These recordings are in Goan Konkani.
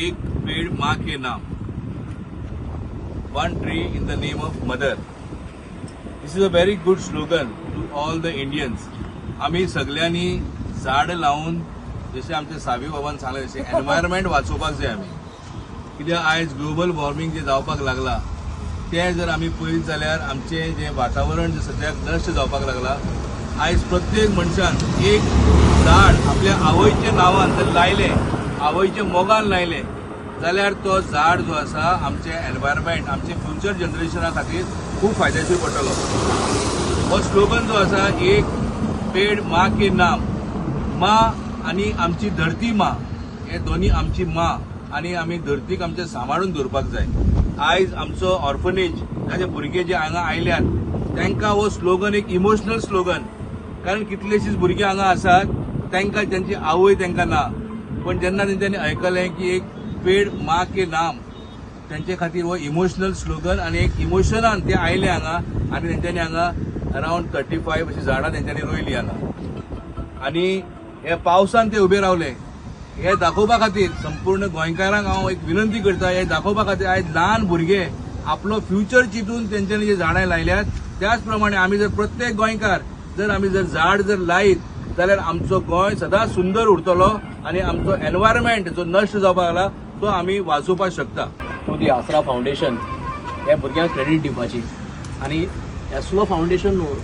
एक पेड़ माँ के नाम. One tree in the name of mother. This is a very good slogan to all the Indians. आमी सगल्यांनी झाड लावन, जशें आमचे सावी बाबान सांगलें तशें एनवायरमेंट वाचोवपाक जाय आमी. कित्याक आयज ग्लोबल वॉर्मिंग जें जावपाक लागलां तें जर आमी पळयत जाल्यार आमचें जें वातावरण जें सद्याक नश्ट जावपाक लागलां. आयज प्रत्येक मनशान एक झाड आपल्या आवयच्या नांवान जर लायलें, आवयच्या मोगान लायलें जाल्यार तो झाड जो आसा आमचें एनवायरमेंट, आमचे फ्युचर जनरेशना खातीर खूब फायदेशीर पडटलो. हो स्लोगन जो आसा, एक पेड माँ के नाम, माँ आनी आमची धरती माँ, हे दोनी आमची माँ आनी आमी धरतीक आमचे सांबाळून दवरपाक जाय. आयज आमचो ऑर्फनेज ताचे भुरगे जे हांगा आयल्यात तांकां हो स्लोगन एक इमोशनल स्लोगन, कारण कितलेशीच भुरगीं हांगा आसात तांकां तांची आवय तांकां ना, पण जेन्ना तेंच्यांनी आयकलें की एक पेड माँ के नाम, तेंचे खातीर हो इमोशनल स्लोगन आनी एक इमोशनान ते आयले हांगा आनी तेंच्यांनी हांगा अरावंड 35 अशी झाडां तेंच्यांनी रोयली हांगा आनी हे पावसान ते उबे रावले. हे दाखोवपा खातीर संपूर्ण गोंयकारांक हांव एक विनंती करता, हे दाखोवपा खातीर आयज ल्हान भुरगे आपलो फ्युचर चिंतून तेंच्यांनी जे झाडां लायल्यात त्याच प्रमाणे आमी जर प्रत्येक गोंयकार जर आमी जर झाड जर लायत जाल्यार आमचो गोंय सदांच सुंदर उरतलो आनी आमचो एनवायरमेंट जो नश्ट जावपाक लागला तो आमी वाचोवपाक शकता. टू the आसरा फावंडेशन ह्या भुरग्यांक क्रेडीट दिवपाची आनी एसलो फावंडेशन न्हू,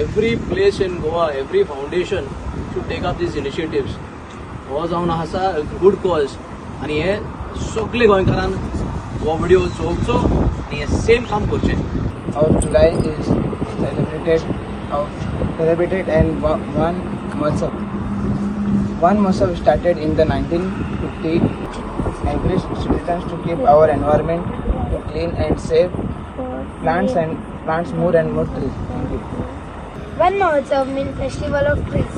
every place in Goa, every foundation should take up these initiatives. हो जावन आसा गूड कॉज आनी हे सगळे गोंयकारान हो व्हिडिओ चोवचो आनी हे सेम काम करचें. Of July is celebrated of celebrated and Van Mahotsav. Van Mahotsav started in the 1950, encouraged citizens to keep our environment to clean and save plants and plants more and more trees. Thank you. Van Mahotsav means Festival of Trees.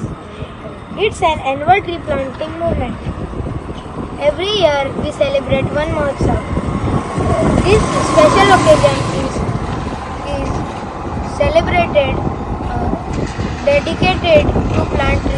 It's an annual tree planting movement. Every year we celebrate Van Mahotsav. This special occasion is celebrated, dedicated to plant trees.